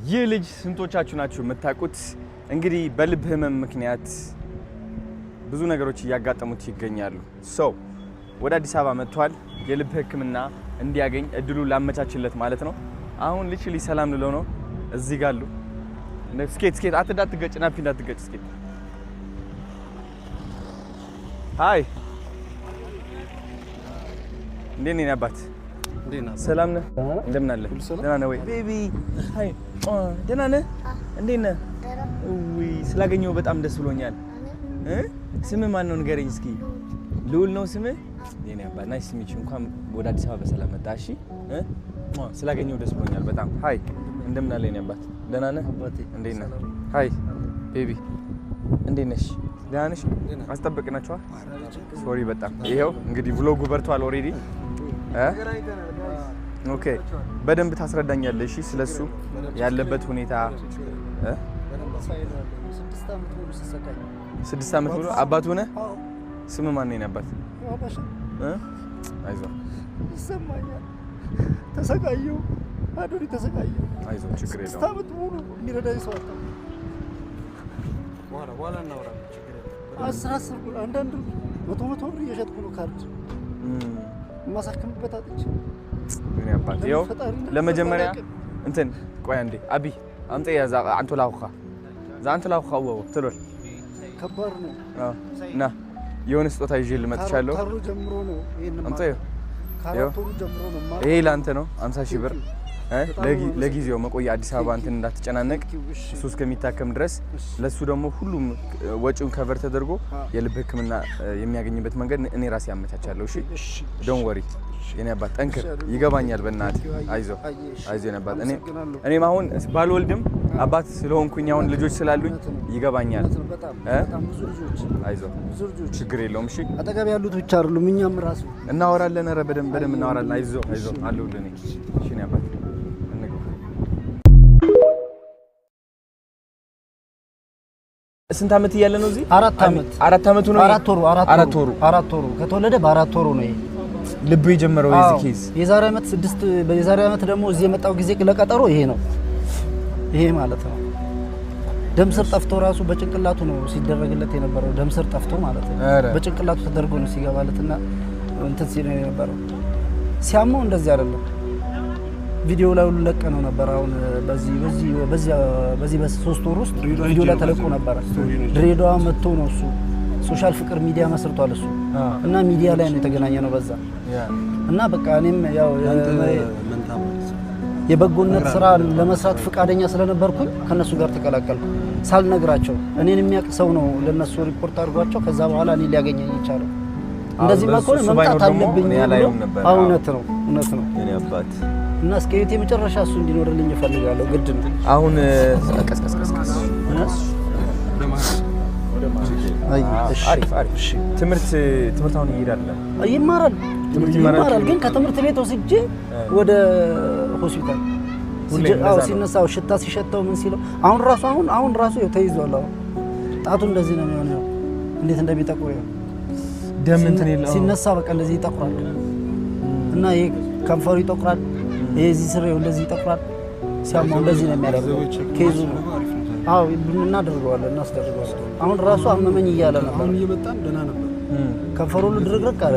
ይህ ልጅ ስንቶቻችሁ ናችሁ የምታውቁት? እንግዲህ በልብ ህመም ምክንያት ብዙ ነገሮች እያጋጠሙት ይገኛሉ። So ወደ አዲስ አበባ መጥቷል። የልብ ሕክምና እንዲያገኝ እድሉ ላመቻችለት ማለት ነው። አሁን literally ሰላም ልለው ነው። እዚህ ጋር አሉ። ስኬት ስኬት፣ እንዳትገጭ ናፒ፣ እንዳትገጭ ስኬት። Hi፣ እንዴት ነህ አባት? ሰላም ነህ? እንደምን አለ? ደህና ነህ ወይ baby? Hi፣ ደህና ነህ? እንዴት ነህ? ውይ፣ ስላገኘሁ በጣም ደስ ብሎኛል። ስምህ ማን ነው? ንገረኝ እስኪ። ልዑል ነው ስምህ? የኔ አባት፣ nice to meet you። እንኳን ወደ አዲስ አበባ በሰላም መጣህ። እሺ፣ ስላገኘሁ ደስ ብሎኛል በጣም። Hi፣ እንደምን አለ የኔ አባት? ደህና ነህ? እንዴት ነህ? Hi baby፣ እንዴት ነሽ? ደህና ነሽ? አስጠበቅናችኋ? Sorry በጣም። ይኸው እንግዲህ vlog ኡ በርቷል already። Okay፣ በደንብ ታስረዳኛለህ። እሺ፣ ስለሱ ያለበት ሁኔታ። 6 ዓመት ሙሉ አባቱ ነህ? ስም ማን ነው አባት? አይዞህ። ይሰማኛል። ተሰቃየሁ፣ አዶኒ ተሰቃየሁ። አይዞህ፣ ችግር ስድስት የለውም። ዓመት ሙሉ የሚረዳኝ ሰው አጣሁ። በኋላ እናወራለን። ችግር የለም። 10 10 ብር፣ አንዳንድ 100 100 ብር እየሸጥኩ ነው ካርድ የማሳክምበት አጥቼ። የኔ አባት፣ ይኸው ለመጀመሪያ እንትን፣ ቆይ አንዴ፣ አቢ አምጤ ያዛ አንቶ ላውኻ ዛ አንቶ ላውኻ ወው ትሎል። ከባድ ነው። ና፣ የሆነ ስጦታ ይዤ ልመጥቻለሁ። ካሮ ጀምሮ ነው ይሄን። አምጣ፣ ይኸው። ከ4 ወሩ ጀምሮ ነው። ይሄ ለአንተ ነው፣ 50 ሺህ ብር ለጊዜው መቆያ፣ አዲስ አበባ እንትን እንዳትጨናነቅ፣ እሱ እስከሚታከም ድረስ። ለሱ ደግሞ ሁሉም ወጪውን cover ተደርጎ የልብ ሕክምና የሚያገኝበት መንገድ እኔ ራሴ አመቻቻለሁ። እሺ፣ don't worry የኔ አባት፣ ጠንክር። ይገባኛል። በእናትህ አይዞህ፣ አይዞህ የኔ አባት። እኔም አሁን ባልወልድም አባት ስለሆንኩኝ፣ አሁን ልጆች ስላሉኝ ይገባኛል። አይዞህ፣ ችግር የለውም። እሺ። አጠገብ ያሉት ብቻ አይደሉም፣ እኛም ራሱ። እናወራለን። ኧረ በደንብ በደንብ እናወራለን። አይዞህ፣ አይዞህ፣ አለሁልህ እኔ። እሺ የኔ አባት፣ እንግባ። ስንት ዓመት እያለ ነው እዚህ? 4 ዓመት። 4 ዓመቱ ነው። 4 ወሩ። 4 ወሩ። 4 ወሩ፣ ከተወለደ በ4 ወሩ ነው ይሄ። ልቡ የጀመረው የዚህ case። የዛሬ ዓመት ስድስት፣ የዛሬ ዓመት ደግሞ እዚህ የመጣው ጊዜ ለቀጠሮ ይሄ ነው፣ ይሄ ማለት ነው። ደም ስር ጠፍቶ ራሱ በጭንቅላቱ ነው ሲደረግለት የነበረው። ደም ስር ጠፍቶ ማለት ነው። በጭንቅላቱ ተደርጎ ነው ሲገባለትና እንትን ሲል ነው የነበረው። ሲያመው እንደዚህ አይደለም። ቪዲዮ ላይ ሁሉ ለቀ ነው ነበር። አሁን በዚህ በ3 ወር ውስጥ ቪዲዮ ላይ ተለቆ ነበረ። ድሬዳዋ መጥቶ ነው እሱ፣ social ፍቅር ሚዲያ መስርቷል እሱ እና ሚዲያ ላይ ነው የተገናኘ ነው በዛ። እና በቃ እኔም ያው የበጎነት ስራ ለመስራት ፈቃደኛ ስለነበርኩኝ ከነሱ ጋር ተቀላቀልኩ። ሳልነግራቸው እኔን የሚያውቅ ሰው ነው ለነሱ ሪፖርት አድርጓቸው ከዛ በኋላ እኔ ሊያገኘኝ ይቻላል። እንደዚህ ከሆነ መምጣት አለብኝ። እውነት ነው፣ እውነት ነው። የኔ አባት። እና እስከ ህይወቴ መጨረሻ እሱ እንዲኖርልኝ እፈልጋለሁ። ግድ ነው። አሁን ቀስ ቀስ ቀስ ቀስ። አሪፍ አሪፍ። ትምህርት ትምህርት አሁን ይሄዳል? ይማራል፣ ይማራል። ግን ከትምህርት ቤት ወስጄ ወደ ሆስፒታል ሲነሳ ሽታ ሲሸተው ምን ሲለው፣ አሁን ራሱ አሁን ራሱ ተይዟል። አሁን ጣቱ እንደዚህ ነው የሚሆነው። እንዴት እንደሚጠቁር ይኸው። ደም እንትን የለውም። ሲነሳ በቃ እንደዚህ ይጠቁራል እና ይሄ ከንፈሩ ይጠቁራል። ይሄ እዚህ ስር እንደዚህ ይጠቁራል። ሲያማው እንደዚህ ነው የሚያደርገው። case ኡ ነው። አዎ፣ እናደርገዋለን፣ እናስደርገዋለን። አሁን ራሱ አመመኝ እያለ ነበር። አሁን እየመጣን ደህና ነበር። ከንፈሩ ሁሉ ድርቅርቅ አለ።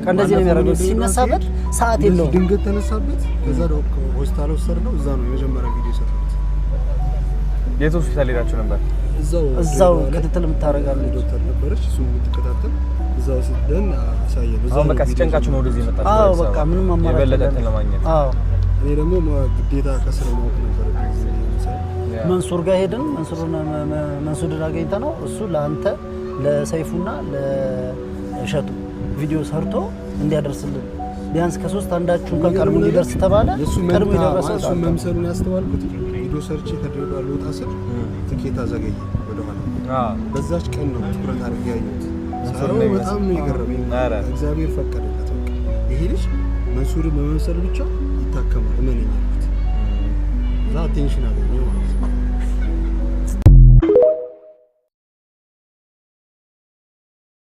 እንደዚህ ነው የሚያደርገው። ሲነሳበት ሰዓት የለውም። ድንገት ተነሳበት። ከዛ ሆስፒታል ወሰድነው። እዛ ነው የመጀመሪያ ቪዲዮ የሰራሁት። የት ሆስፒታል ሄዳችሁ ነበር? እዛው ክትትል የምታደርጋለች ዶክተር ነበረች፣ እሱ የምትከታተል፣ እዛው ስደን አሳየን። አሁን በቃ ሲጨንቃችሁ ነው ወደዚህ የመጣችሁ? አዎ፣ በቃ ምንም አማራጭ የበለጠ እንትን ለማግኘት። አዎ። እኔ ደግሞ ግዴታ ከስር ማወቅ ነበረብኝ። መንሱር ጋር ሄድን። መንሱርን አገኝተህ ነው እሱ ለአንተ፣ ለሰይፉና ለእሸቱ ቪዲዮ ሰርቶ እንዲያደርስልን፣ ቢያንስ ከሶስት አንዳችሁ እንኳን ቀድሞ እንዲደርስ ተባለ። ቀድሞ የደረሰው እሱ መምሰሉን ያስተዋልኩት ቪዲዮ ሰርቼ ከድሬዳዋ ልወጣ ስል ትኬት አዘገየ ወደኋላ። በዛች ቀን ነው ትኩረት አድርጌ ያየሁት። ሳየው በጣም ነው የገረመኝ። እግዚአብሔር ፈቀደለት። በቃ ይሄ ልጅ መንሱርን በመምሰል ብቻ ይታከማል፣ እመነኝ አልኩት። እዛ attention አገኘ ማለት ነው።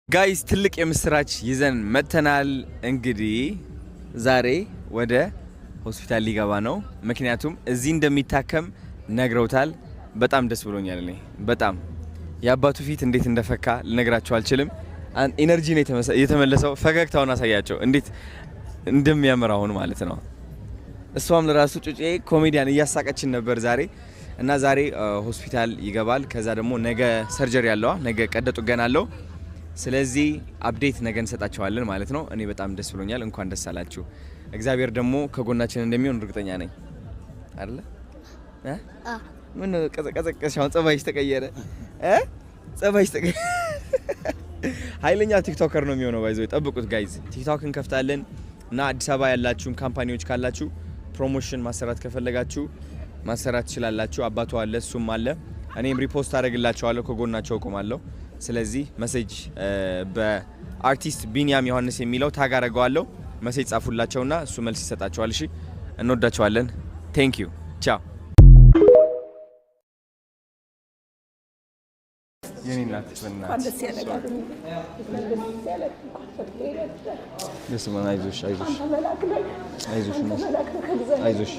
Guys፣ ትልቅ የምስራች ይዘን መጥተናል። እንግዲህ ዛሬ ወደ ሆስፒታል ሊገባ ነው። ምክንያቱም እዚህ እንደሚታከም ነግረውታል። በጣም ደስ ብሎኛል። እኔ በጣም የአባቱ ፊት እንዴት እንደፈካ ልነግራቸው አልችልም። Energy ነው የተመለሰው። ፈገግታውን አሳያቸው እንዴት እንደሚያምር አሁን ማለት ነው። እሷም ለራሱ ጩጬ ኮሜዲያን እያሳቀችን ነበር ዛሬ እና ዛሬ ሆስፒታል ይገባል። ከዛ ደግሞ ነገ surgery አለዋ፣ ነገ ቀዶ ጥገና አለው። ስለዚህ update ነገ እንሰጣቸዋለን ማለት ነው። እኔ በጣም ደስ ብሎኛል። እንኳን ደስ አላችሁ። እግዚአብሔር ደግሞ ከጎናችን እንደሚሆን እርግጠኛ ነኝ። አይደለ? ምን ቀዘቀዘሽ? አሁን ጸባይሽ ተቀየረ እ ጸባይሽ ተቀየረ። ኃይለኛ TikToker ነው የሚሆነው። By the way ጠብቁት guys። TikTok እንከፍታለን እና አዲስ አበባ ያላችሁም company ዎች ካላችሁ promotion ማሰራት ከፈለጋችሁ ማሰራት ትችላላችሁ። አባቱ አለ፣ እሱም አለ። እኔም repost አደርግላቸዋለሁ፣ ከጎናቸው እቆማለሁ። ስለዚህ message በአርቲስት ቢኒያም ዮሐንስ የሚለው tag አደርገዋለሁ። Message ጻፉላቸውና እሱ መልስ ይሰጣቸዋል። እሺ፣ እንወዳቸዋለን። Thank you፣ ቻው። የኔ እናት በእናትህ ደስ ብሎናል። አይዞሽ አይዞሽ አይዞሽ አይዞሽ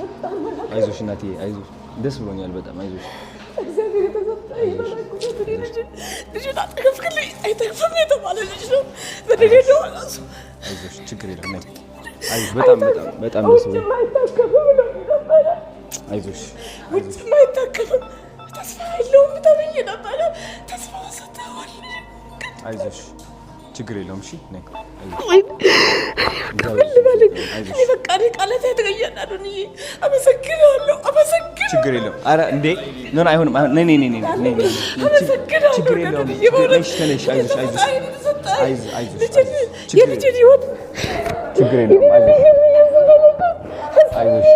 አይዞሽ እናትዬ አይዞሽ። ደስ ብሎኛል በጣም አይዞሽ። እግዚአብሔር የተሰጠኝ ልጅን አጠገፍክልኝ። አይተርፍም የተባለ ልጅ ነው። በድሬዳዋ እራሱ አይዞሽ፣ ችግር የለም። አይዞሽ፣ በጣም በጣም በጣም ደስ ብሎኛል። አይታከምም ነው ነበረ። አይዞሽ፣ ውጭም አይታከምም፣ ተስፋ የለውም ተብዬ ነበረ። ተስፋ ሰጥተዋል። አይዞሽ፣ ችግር የለውም። እሺ ነይ። ምን ልበልህ? እኔ በቃ እኔ ቃላት ያጥረኛል። አዶንዬ አመሰግናለሁ፣ አመሰግናለሁ። ችግር የለውም። ኧረ እንዴ no አይሆንም። ነይ ነይ ነይ ነይ ነይ፣ አመሰግናለሁ። ችግር የለውም። ነሽ ተነሽ። አይዞሽ አይዞሽ አይዞሽ፣ የልጅን ህይወት ችግር የለውም። አይዞሽ አይዞሽ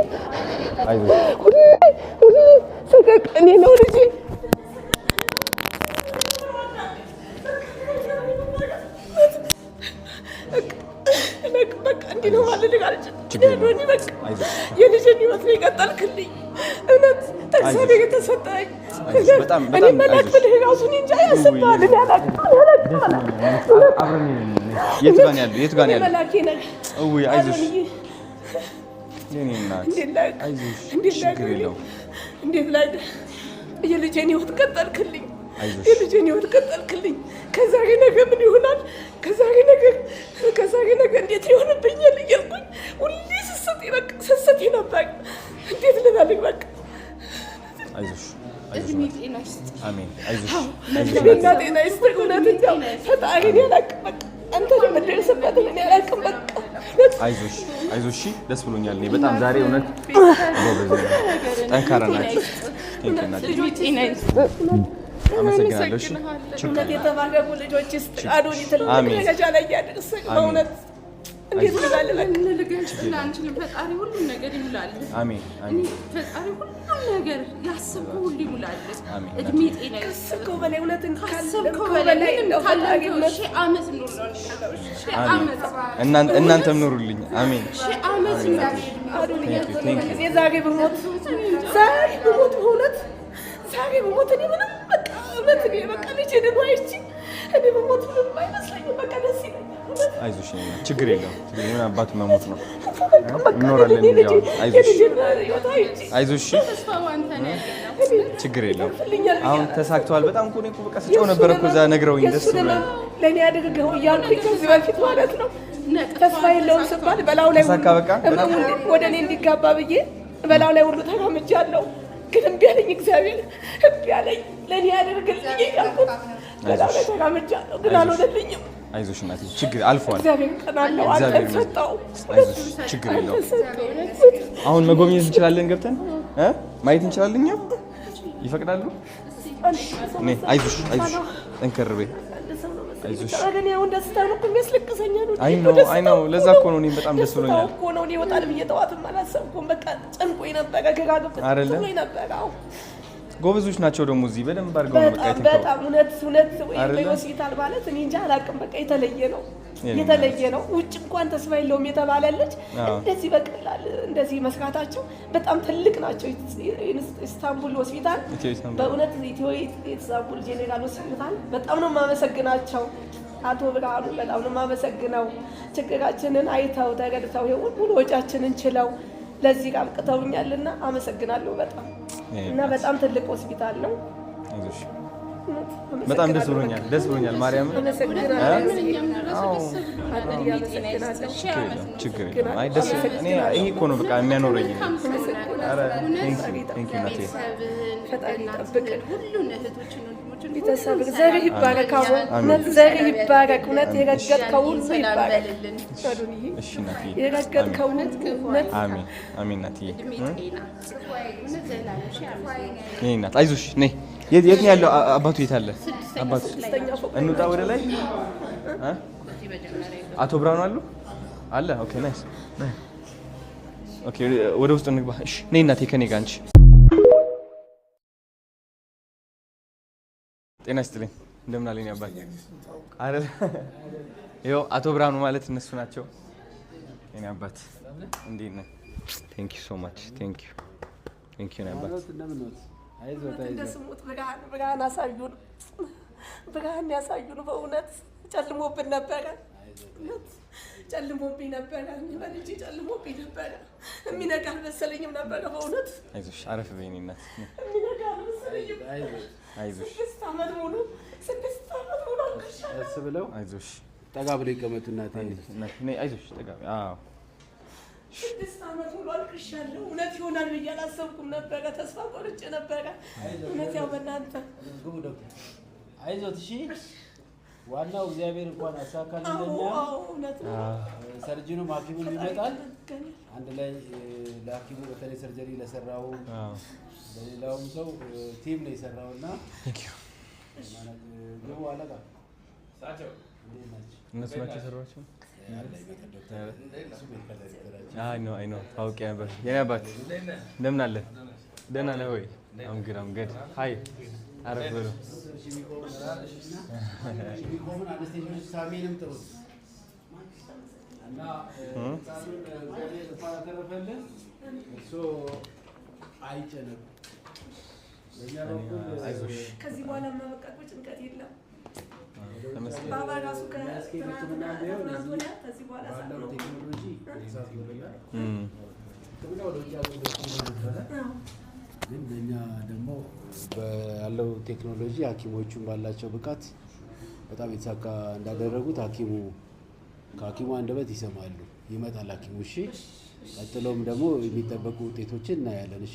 አይዞሽ። ሁሌ ሁሌ ሰቀቀኔ ነው ልጄ። በቃ እንዲህ ነው ማለት አልችልም። የልጅን ህይወት ነው የቀጠልክልኝ። እውነት ተእግዚአብሔር የተሰጠኝ እኔ መላክ ብልህ እራሱ እኔ እንጃ ያስብሃል። እኔ አላውቅም አላውቅም። የቱ ጋር ነው ያለው? የቱ ጋር ነው ያለው? መላኬ ነህ። እውይ አይዞሽ፣ የእኔ እናት አይዞሽ፣ ችግር የለውም። እንዴት ላድርግ? የልጄን ህይወት ቀጠልክልኝ። የልጄን ህይወት ቀጠልክልኝ። ከዛሬ ነገ ምን ይሆናል? ከዛሬ ነገ ከዛሬ ነገ እንዴት ይሆንብኛል እያልኩኝ ሁሌ ስስት ነበር። እንዴት ልበልኝ? በቃ አይዞሽ፣ እድሜ ጤና ይስጥ። አሜን። አይዞሽ፣ እድሜና ጤና ይስጥ። እውነት እንደው ፈጣሪ እኔ አላውቅም። በቃ አንተ የምትደርስበትን እኔ አላውቅም። በቃ አይዞሽ፣ አይዞሽ። ደስ ብሎኛል እኔ በጣም ዛሬ እውነት ጠንካራ ናቸው። ጤና ይስጥ። አመሰግናለሁ። እሺ እውነት የተባረኩ ልጆች ይስጥ። አዶኒ ትልቅ ደረጃ ላይ ያድርስህ። በእውነት እንዴት ልበል? በቃ ልገልጽልህ አንችልም። ፈጣሪ ሁሉም ነገር ይሙላልህ። አሜን አሜን። ፈጣሪ ሁሉም ነገር ያሰብከው ሁሉ ይሙላልህ። አሜን። እድሜ ጤና ይስጥ። ካሰብከው በላይ እውነትን ካሰብከው ካሰብከው በላይ በላይ ምንም እንደው ፈጣሪ ካለምከው እውነት 1000 ዓመት ኑር ነው የሚለው። 1000 ዓመት እናንተም ኑሩልኝ። አሜን። 1000 ዓመት ኑር። አዶኒ Thank you, thank you. እኔ ዛሬ ብሞት ዛሬ ብሞት በእውነት ዛሬ ብሞት እኔ ምንም በቃ እውነት እኔ በቃ ልጄ ደግሞ አይቼ እኔ ብሞት ምንም አይመስለኝም። በቃ ደስ ይለኛል። እውነት አይዞሽ ችግር የለውም። ምን አባቱ መሞት ነው። በቃ እንኖራለን። ልጄ ያው አይዞሽ የልጄን ህይወት አይቼ አይዞሽ፣ ተስፋው አንተ ነህ ያለነው። ችግር የለውም። ይተርፍልኛል ብዬ አሁን ተሳክቷል። በጣም እኮ እኔ እኮ በቃ ስጮህ ነበር እኮ እዛ ነግረውኝ ደስ የእሱን ብሎኝ። ለእኔ አድርገው እያልኩኝ ከዚህ በፊት ማለት ነው ተስፋ የለውም ስባል በላው ላይ ተሳካ በቃ። ህመሙ ወደ እኔ እንዲጋባ ብዬ በላው ላይ ሁሉ ተራምጃለሁ። ግን እምቢ አለኝ እግዚአብሔር፣ እምቢ አለኝ። ለእኔ ያደርግልኝ እያልኩት በላው ላይ ተራምጃለሁ፣ ግን አልሆነልኝም። አይዞሽ እናቴ፣ ችግር አልፏል። እግዚአብሔር ቀናለው፣ አንተን እግዚአብሔር ሰጠው። አይዞሽ፣ ችግር የለውም። አሁን መጎብኘት እንችላለን፣ ገብተን ማየት እንችላለን። እኛ ይፈቅዳሉ? ነይ፣ አይዞሽ፣ አይዞሽ፣ ጠንከር በይ። አይዞሽ። እኔ አሁን ደስታ ነው እኮ የሚያስለቅሰኝ። አይ ነው፣ አይ ነው። ለዛ እኮ ነው እኔም በጣም ደስ ብሎኛል። እኮ ነው እኔ እወጣለሁ ብዬ ጠዋትም አላሰብኩም። በቃ ጨንቆኝ ነበረ፣ ግራ ገብቶኝ አይደለ? ነበረ። አዎ ጎበዞች ናቸው ደግሞ እዚህ በደንብ አድርገው ነው በቃ በጣም የተንከባከቡ። በጣም እውነት እውነት አይደለ? ሆስፒታል ማለት እኔ እንጃ አላውቅም። በቃ የተለየ ነው የኔ የተለየ ነው። ውጭ እንኳን ተስፋ የለውም የተባለ ልጅ አዎ። እንደዚህ በቀላል እንደዚህ መስራታቸው በጣም ትልቅ ናቸው። ኢስታንቡል ሆስፒታል ኢትዮ ኢስታንቡል። በእውነት ኢትዮ ኢስታንቡል ጄኔራል ሆስፒታል በጣም ነው የማመሰግናቸው። አቶ ብርሃኑ በጣም ነው የማመሰግነው። ችግራችንን አይተው ተረድተው ይሄ ሁሉ ወጪያችንን ችለው ለዚህ አብቅተውኛልና አመሰግናለሁ በጣም። እና በጣም ትልቅ ሆስፒታል ነው። አይዞሽ፣ በጣም ደስ ብሎኛል፣ ደስ ብሎኛል። ማርያምን ችግር የለም። አይ ደስ እኔ ይሄ እኮ ነው በቃ የሚያኖረኝ። ኧረ thank you እናቴ። ቤተሰብ ዘርህ ይባረክ። እውነት ዘርህ ይባረክ። እውነት የረገጥከው ሁሉ ይባረክ። እሺ እናትዬ፣ የረገጥከው እውነት። አሜን አሜን እናትዬ። የእኔ እናት አይዞሽ። ነይ። የት ነው ያለው አባቱ? የት አለ አባቱ? እንውጣ ወደ ላይ። አቶ ብርሃኑ አሉ አለ። Okay nice። Okay ወደ ውስጥ እንግባ። እሺ ነይ እናቴ ከኔ ጋር አንቺ። ጤና ይስጥልኝ። እንደምን አለኝ አባቴ። አይደል ይኸው አቶ ብርሃኑ ማለት እነሱ ናቸው። የእኔ አባት እንዴት ነህ? Thank you so much, thank you, thank you አባት። እንደ ስሙት ብርሃን ብርሃን አሳዩን፣ ብርሃን ያሳዩን። በእውነት ጨልሞብን ነበረ፣ እውነት ጨልሞብኝ ነበረ። በልጄ ጨልሞብኝ ነበረ። የሚነጋ አልመሰለኝም ነበረ በእውነት። አይዞሽ፣ አረፍ በይ የእኔ እናት። የሚነጋ አልመሰለኝም። አይዞሽ። 6 ዓመት ሙሉ፣ 6 ዓመት ሙሉ አልቅሻለሁ። ቀስ ብለው አይዞሽ፣ ጠጋ ብለው ይቀመጡ እናቴ። ነይ፣ አይዞሽ፣ ጠጋ በይ። አዎ። 6 ዓመት ሙሉ አልቅሻለሁ። እውነት ይሆናል ብዬ አላሰብኩም ነበረ። ተስፋ ቆርጬ ነበረ። እውነት ያው በእናንተ ግቡ ዶክተር፣ አይዞት። እሺ፣ ዋናው እግዚአብሔር እንኳን አሳካልን። ለኛ አዎ እውነት ነው። Surgeon ኑም ሐኪሙም ይመጣል። አንድ ላይ ለሐኪሙ በተለይ surgery ለሰራው ለሌላውም ሰው team ነው የሰራውና ግቡ አለቃ። እንዴት ናቸው? እነሱ ናቸው የሰሯቸው። አይ no፣ አይ no፣ ታውቂ ነበር። የኔ አባት እንደምን አለ? ደህና ነህ ወይ? I'm good, I'm good። Hi፣ አረፍ በሉ። የሚቆሙን anesthesiologist ሳሚንም ጥሩት እና ህፃኑን እግዚአብሔር እንኳን አተረፈልን። እርስዎ አይጨነቁ። በእኛ በኩል አይዞሽ። ከዚህ በኋላ በቃ ጭንቀት የለም። ተመስገን። ባባ ራሱ የሚያስኬድ ሕክምና ቢሆን ከትናንት ወዲያ ከዚህ በኋላ ሳቅ ባለው ነው። ቴክኖሎጂ ተሳክቶልናል። ሕክምና ወደ ውጭ ሀገር ደርሶ ነበረ፣ ግን በእኛ ደግሞ ባለው ቴክኖሎጂ ሐኪሞቹን ባላቸው ብቃት በጣም የተሳካ እንዳደረጉት ከሐኪሙ አንደበት ይሰማሉ። ይመጣል ሐኪሙ። እሺ፣ ቀጥሎም ደግሞ የሚጠበቁ ውጤቶችን እናያለን። እሺ።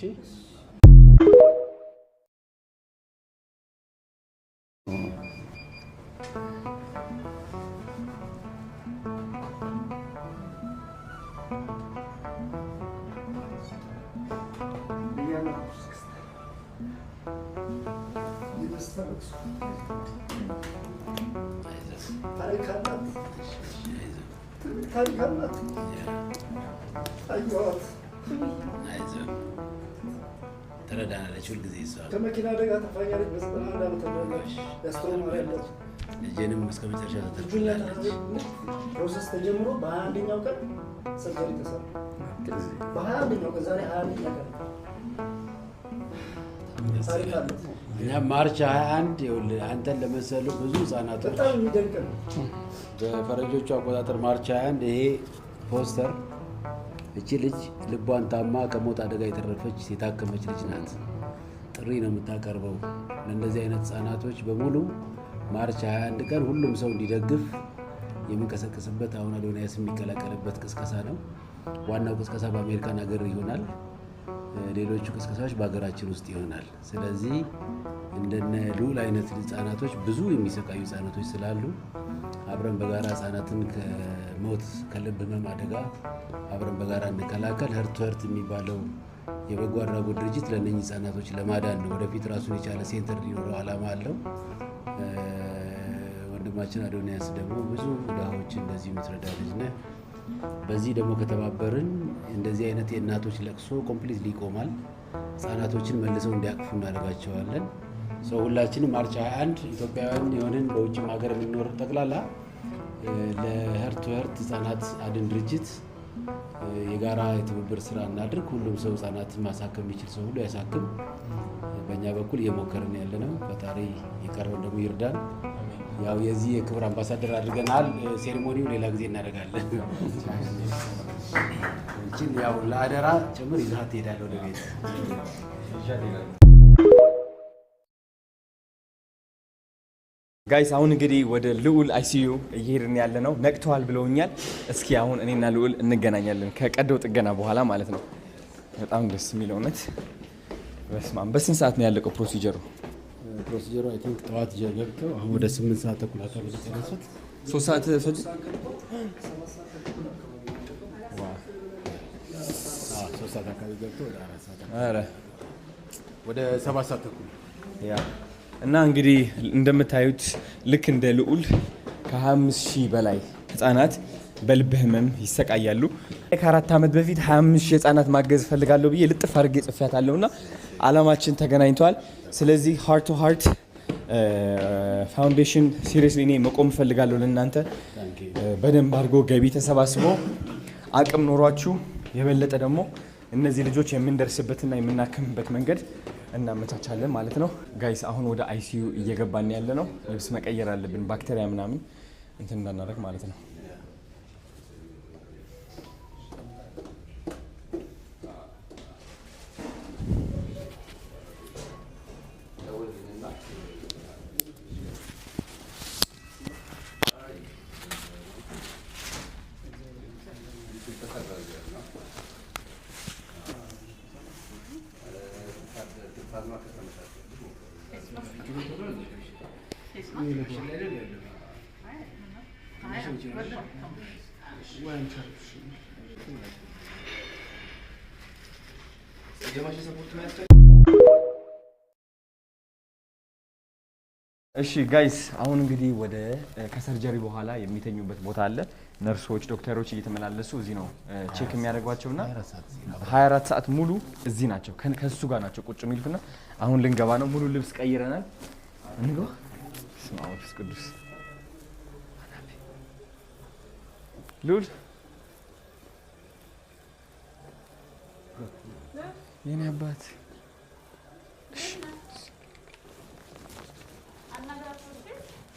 ታሪክ አላት፣ ትልቅ ታሪክ አላት። አየኋት። ትረዳናለች ሁልጊዜ እሷ። ከመኪና አደጋ ተፋኛለች። በ91 ዓመተ ምህረት ያስተማሪ ያለች ልጄንም እስከ መጨረሻ ልጁን ተተርፍላለች። Process ተጀምሮ በ21ኛው ቀን surgery ተሰራ። በ21ኛው ቀን፣ ዛሬ 21ኛ ቀን። ታሪክ አላት። እኛ March 21 ይኸውልህ አንተን ለመሰሉ ብዙ ህጻናቶች በጣም የሚደንቅ ነው። በፈረንጆቹ አቆጣጠር March 21 ይሄ ፖስተር እቺ ልጅ ልቧን ታማ ከሞት አደጋ የተረፈች የታከመች ልጅ ናት። ጥሪ ነው የምታቀርበው ለእንደዚህ አይነት ህጻናቶች በሙሉ። March 21 ቀን ሁሉም ሰው እንዲደግፍ የምንቀሰቅስበት አሁን አዶንያስ የሚቀላቀልበት ቅስቀሳ ነው። ዋናው ቅስቀሳ በአሜሪካን ሀገር ይሆናል። ሌሎቹ ቅስቀሳዎች በሀገራችን ውስጥ ይሆናል። ስለዚህ እንደነ ልዑል አይነት ህጻናቶች ብዙ የሚሰቃዩ ህጻናቶች ስላሉ አብረን በጋራ ህጻናትን ከሞት ከልብ ህመም አደጋ አብረን በጋራ እንከላከል። Heart to Heart የሚባለው የበጎ አድራጎት ድርጅት ለእነኝህ ህጻናቶች ለማዳን ነው። ወደፊት ራሱን የቻለ center ሊኖረው ዓላማ አለው። ወንድማችን አዶንያስ ደግሞ ብዙ ድሃዎችን እንደዚህ የምትረዳ ልጅ ነህ። በዚህ ደግሞ ከተባበርን እንደዚህ አይነት የእናቶች ለቅሶ completely ይቆማል። ህጻናቶችን መልሰው እንዲያቅፉ እናደርጋቸዋለን። So ሁላችንም March 21 ኢትዮጵያውያን የሆንን በውጭም ሀገር የምንኖር ጠቅላላ ለ Heart to Heart ህጻናት አድን ድርጅት የጋራ የትብብር ስራ እናድርግ። ሁሉም ሰው ህጻናትን ማሳከም የሚችል ሰው ሁሉ ያሳክም። በእኛ በኩል እየሞከርን ያለ ነው። ፈጣሪ የቀረውን ደግሞ ይርዳን። ያው የዚህ የክብር አምባሳደር አድርገናል። Ceremony ው ሌላ ጊዜ እናደርጋለን። እቺን ያው ለአደራ ጭምር ይዘሃት ትሄዳለህ ወደ ቤት። Guys አሁን እንግዲህ ወደ ልዑል ICU እየሄድን ያለ ነው። ነቅተዋል ብለውኛል። እስኪ አሁን እኔና ልዑል እንገናኛለን ከቀዶ ጥገና በኋላ ማለት ነው። በጣም ደስ የሚል እውነት። በስመ አብ። በስንት ሰዓት ነው ያለቀው procedure ኡ? Procedure ኡ I think ጠዋት ገብተው አሁን ወደ 8 ሰዓት ተኩል አካባቢ ነው የተነሱት። 3 ሰዓት ፈጅ? አዎ፣ 3 ሰዓት አካባቢ ገብተው ወደ 4 ሰዓት አካባቢ። ኧረ ወደ 7 ሰዓት ተኩል። Yeah፣ እና እንግዲህ እንደምታዩት ልክ እንደ ልዑል ከ25,000 በላይ ህጻናት በልብ ህመም ይሰቃያሉ። ከ4 ዓመት በፊት 25,000 ህጻናት ማገዝ እፈልጋለሁ ብዬ ልጥፍ አድርጌ ጽፌያታለሁና አላማችን ተገናኝቷል። ስለዚህ Heart to Heart Foundation seriously እኔ መቆም እፈልጋለሁ ለእናንተ። በደንብ አድርጎ ገቢ ተሰባስቦ አቅም ኖሯችሁ የበለጠ ደግሞ እነዚህ ልጆች የምንደርስበትና የምናክምበት መንገድ እናመቻቻለን ማለት ነው። Guys አሁን ወደ ICU እየገባን ያለ ነው። ልብስ መቀየር አለብን፣ ባክቴሪያ ምናምን እንትን እንዳናደርግ ማለት ነው። እሺ guys አሁን እንግዲህ ወደ ከ surgery በኋላ የሚተኙበት ቦታ አለ። ነርሶች፣ ዶክተሮች እየተመላለሱ እዚህ ነው check የሚያደርጓቸውና 24 ሰዓት ሙሉ እዚህ ናቸው። ከሱ ጋር ናቸው ቁጭ የሚሉትና አሁን ልንገባ ነው። ሙሉ ልብስ ቀይረናል። እንግባ። በስመ አብ ወመንፈስ ቅዱስ። ልዑል የኔ አባት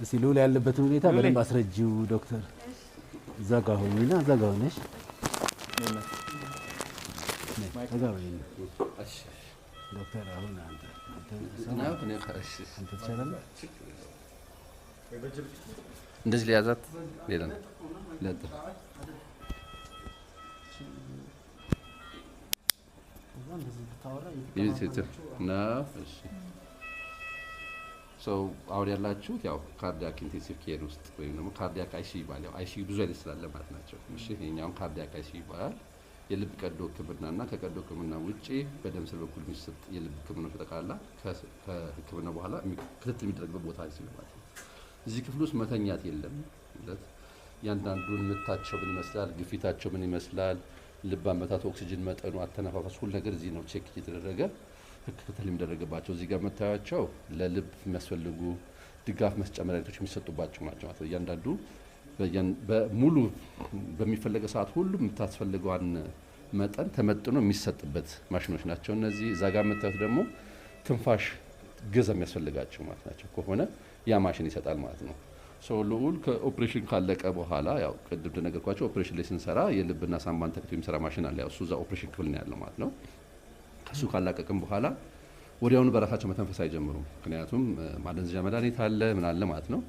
እስቲ ልዑል ያለበትን ሁኔታ በደንብ አስረጂው ዶክተር። እዛ ጋር ሆኚና እዛ ጋር ሆነሽ እዛ ጋር ሆኚ። ዶክተር አሁን አንተ አንተ ትችላለህ። እንደዚህ ሊያዛት ሌላ ነው ለጥ እሺ so አሁን ያላችሁት ያው cardiac intensive care ውስጥ ወይም ደግሞ cardiac ICU ይባላል። ያው ICU ብዙ አይነት ስላለ ማለት ናቸው። እሺ ይሄኛውን cardiac ICU ይባላል። የልብ ቀዶ ሕክምናና ከቀዶ ሕክምና ውጪ በደም ስር በኩል የሚሰጥ የልብ ሕክምና ጠቅላላ ከሕክምና በኋላ ክትትል የሚደረግበት ቦታ ICU ማለት ነው። እዚህ ክፍል ውስጥ መተኛት የለም። ማለት ያንዳንዱን ምታቸው ምን ይመስላል፣ ግፊታቸው ምን ይመስላል፣ ልብ አመታቱ፣ ኦክሲጅን መጠኑ፣ አተነፋፈሱ ሁሉ ነገር እዚህ ነው check እየተደረገ ክትትል የሚደረግባቸው። እዚህ ጋር የምታያቸው ለልብ የሚያስፈልጉ ድጋፍ መስጫ መድኃኒቶች የሚሰጡባቸው ናቸው ማለት ነው። እያንዳንዱ በሙሉ በሚፈለገ ሰዓት ሁሉ የምታስፈልገዋን መጠን ተመጥኖ የሚሰጥበት ማሽኖች ናቸው እነዚህ። እዛ ጋር የምታዩት ደግሞ ትንፋሽ ገዛ የሚያስፈልጋቸው ማለት ናቸው ከሆነ ያ ማሽን ይሰጣል ማለት ነው። So ልዑል ከኦፕሬሽን ካለቀ በኋላ ያው ቅድም እንደነገርኳቸው ኦፕሬሽን ላይ ስንሰራ የልብና ሳምባን ተክቶ የሚሰራ ማሽን አለ። ያው እሱ እዛ ኦፕሬሽን ክፍል ነው ያለው ማለት ነው። ከሱ ካላቀቅም በኋላ ወዲያውኑ በራሳቸው መተንፈስ አይጀምሩም። ምክንያቱም ማደንዘዣ መድኃኒት አለ ምን አለ ማለት ነው።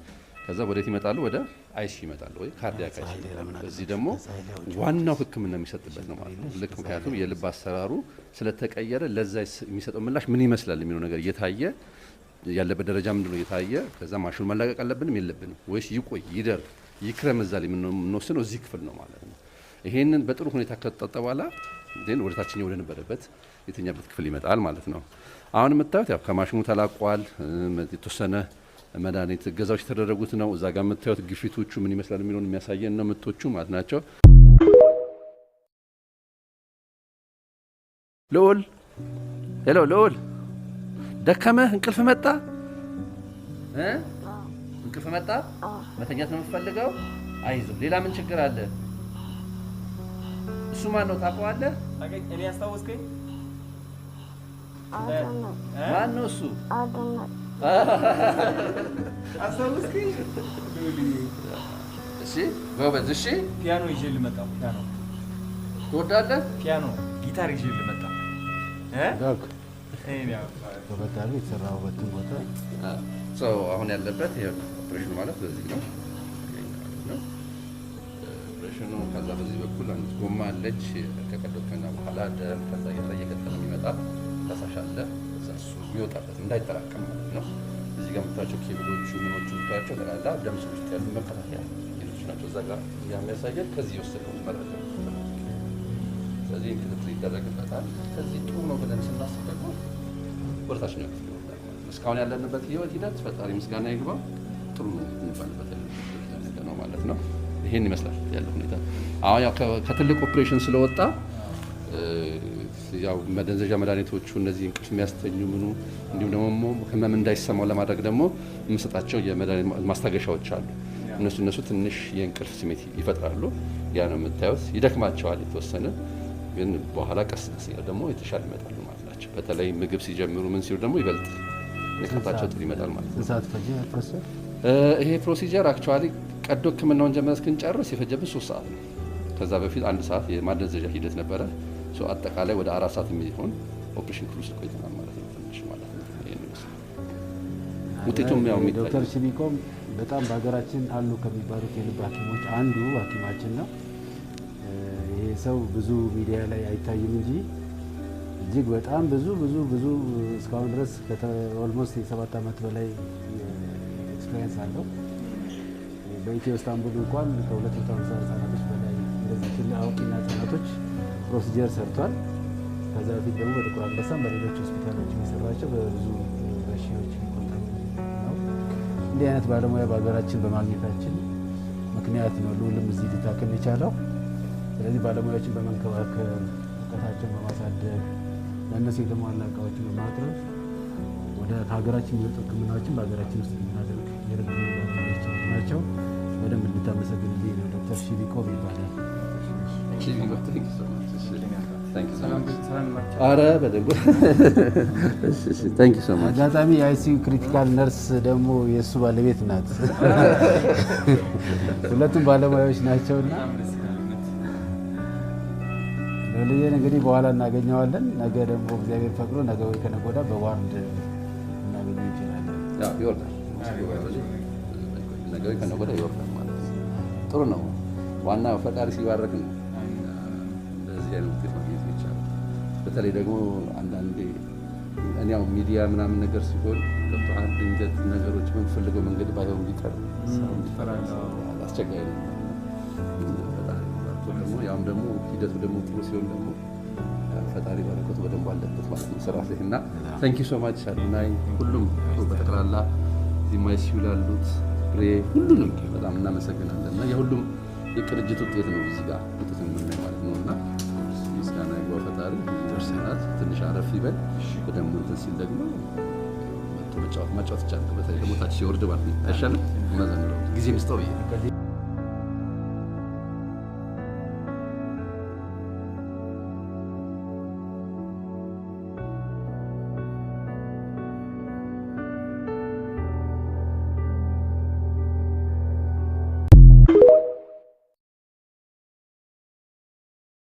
ከዛ ወዴት ይመጣሉ? ወደ ICU ይመጣሉ ወይ cardiac ICU። እዚህ ደግሞ ዋናው ሕክምና የሚሰጥበት ነው ማለት ነው። ልክ ምክንያቱም የልብ አሰራሩ ስለተቀየረ ለዛ የሚሰጠው ምላሽ ምን ይመስላል የሚለው ነገር እየታየ ያለበት ደረጃ ምንድነው እየታየ ከዛ ማሽኑ መላቀቅ አለብንም የለብንም ወይስ ይቆይ ይደር ይክረም እዛ ላይ የምንወስነው እዚህ ክፍል ነው ማለት ነው። ይሄንን በጥሩ ሁኔታ ከተጠጣ በኋላ then ወደ ታችኛው ወደ ነበረበት የተኛበት ክፍል ይመጣል ማለት ነው። አሁን የምታዩት ያው ከማሽኑ ተላቋል። የተወሰነ መድኃኒት እገዛዎች የተደረጉት ነው። እዛ ጋር የምታዩት ግፊቶቹ ምን ይመስላል የሚለውን የሚያሳየን ነው ምቶቹ ማለት ናቸው። ልዑል hello፣ ልዑል ደከመህ? እንቅልፍ መጣ? እንቅልፍ መጣ? መተኛት ነው የምትፈልገው? አይዞህ። ሌላ ምን ችግር አለ? እሱ ማን ነው ታውቀዋለህ? እኔ ያስታወስከኝ? ማን ነው እሱ? አስታወስከኝ? እሺ ጎበዝ። እሺ ፒያኖ ይዤ ልመጣ። ፒያኖ ትወዳለህ? ፒያኖ ጊታር ይዤ ልመጣ። Doc በበታሉ የተሰራበትን ቦታ ሰው አሁን ያለበት ይሄ ኦፕሬሽኑ ማለት በዚህ ነው ነው ኦፕሬሽኑ። ከዛ በዚህ በኩል አንድ ጎማ አለች። ከቀዶ ሕክምና በኋላ ደም ከዛ እየቀጠለ የሚመጣ ፈሳሽ አለ። ከዛ እሱ የሚወጣበት እንዳይጠራቀም ማለት ነው። እዚህ ጋር የምታዩቸው ኬብሎቹ ምኖቹ የምታዩቸው ጠቅላላ ደም ስር ውስጥ ያሉ መከታተያ ኬብሎች ናቸው። እዛ ጋር የሚያሳየን ከዚህ የወሰደው መረጃ ነው። ስለዚህ ክትትል ይደረግበታል። ከዚህ ጥሩ ነው ብለን ስናስብ ደግሞ ወደታችኛው ክፍል ይወርዳል ማለት ነው። እስካሁን ያለንበት የህይወት ሂደት ፈጣሪ ምስጋና ይግባው ጥሩ ነው የሚባልበት ያለበት ነው ማለት ነው። ይሄን ይመስላል ያለው ሁኔታ። አሁን ያው ከትልቅ ኦፕሬሽን ስለወጣ ያው መደንዘዣ መድኃኒቶቹ እነዚህ እንቅልፍ የሚያስተኙ ምኑ እንዲሁም ደግሞ ህመም እንዳይሰማው ለማድረግ ደግሞ የምንሰጣቸው የመድኃኒት ማስታገሻዎች አሉ። እነሱ ትንሽ የእንቅልፍ ስሜት ይፈጥራሉ። ያ ነው የምታዩት። ይደክማቸዋል የተወሰነ ግን በኋላ ቀስ ቀስ እያሉ ደግሞ የተሻለ ይመጣሉ ማለት ናቸው። በተለይ ምግብ ሲጀምሩ ምን ሲሉ ደግሞ ይበልጥ ንቃታቸው ጥሩ ይመጣል ማለት ነው። ስንት ሰዓት ፈጀ process? ይሄ procedure actually ቀዶ ህክምናውን ጀምረን እስክንጨርስ የፈጀብን 3 ሰዓት ነው። ከዛ በፊት 1 ሰዓት የማደንዘዣ ሂደት ነበረ። So አጠቃላይ ወደ 4 ሰዓት የሚሆን ኦፕሬሽን ክፍል ውስጥ ቆይተናል ማለት ነው። ትንሽ ማለት ነው። ይሄን ይመስላል ውጤቱም ያው የሚታይ ዶክተር ሽቢቆም በጣም በሀገራችን አሉ ከሚባሉት የልብ ሐኪሞች አንዱ ሐኪማችን ነው። ይሄ ሰው ብዙ ሚዲያ ላይ አይታይም እንጂ እጅግ በጣም ብዙ ብዙ ብዙ እስካሁን ድረስ almost የ7 ዓመት በላይ experience አለው። በኢትዮ ኢስታንቡል እንኳን ከ250 ህጻናቶች በላይ እንደዚህ ትልቅ አዋቂና ህጻናቶች procedure ሰርቷል። ከዛ በፊት ደግሞ በጥቁር አንበሳም በሌሎች ሆስፒታሎች የሚሰራቸው በብዙ በሺዎች የሚቆጠሩ ነው። እንዲህ አይነት ባለሙያ በሀገራችን በማግኘታችን ምክንያት ነው ልዑልም እዚህ ሊታከም የቻለው። ስለዚህ ባለሙያዎችን በመንከባከብ እውቀታቸውን በማሳደግ ለእነሱ የተሟላ እቃዎችን በማቅረብ ወደ ከሀገራችን የሚወጡ ህክምናዎችን በሀገራችን ውስጥ እንድናደርግ የረዱ ባለሙያዎች ናቸው። በደንብ እንድታመሰግንልኝ ነው። ዶክተር ሺቢቆም ይባላል። ኧረ በደንብ thank you so much። አጋጣሚ የ ICU critical nurse ደግሞ የእሱ ባለቤት ናት። ሁለቱም ባለሙያዎች ናቸውና ልዑልዬን እንግዲህ በኋላ እናገኘዋለን። ነገ ደግሞ እግዚአብሔር ፈቅዶ ነገ ወይ ከነገ ወዲያ በ ward እናገኘው እንችላለን። ያው ይወርዳል። ነገ ወይ ከነገ ወዲያ ይወርዳል ማለት ነው። ጥሩ ነው። ዋና ፈጣሪ ሲባረክ ነው እንደዚህ አይነት ውጤት ማግኘት ይቻላል። በተለይ ደግሞ አንዳንዴ እኔ ያው ሚዲያ ምናምን ነገር ሲሆን ገብቶሃል፣ ድንገት ነገሮች በምፈልገው መንገድ ባይሆን ቢቀር አስቸጋሪ ነው። ፈጣሪ ባርኮ ደግሞ ያውም ደግሞ ሂደቱ ደግሞ ጥሩ ሲሆን ደግሞ ፈጣሪ ባረኮቱ በደንብ አለበት ማለት ነው ስራ ላይ እና thank you so much አዶናይ፣ ሁሉም በጠቅላላ እዚህ ICU ላሉት ብሬ ሁሉንም በጣም እናመሰግናለን። እና የሁሉም የቅንጅት ውጤት ነው እዚህ ጋር ውጤት የምናየው ማለት ነው። እና ምስጋና ይግባው ፈጣሪ። ሰዓት ትንሽ አረፍ ይበል በደንብ እንትን ሲል ደግሞ መጥቶ መጫወት ይቻላል። በተለይ ደግሞ ታች ሲወርድ ማለት ነው አይሻልም? መዘንለው ጊዜ ምስጠው ብዬ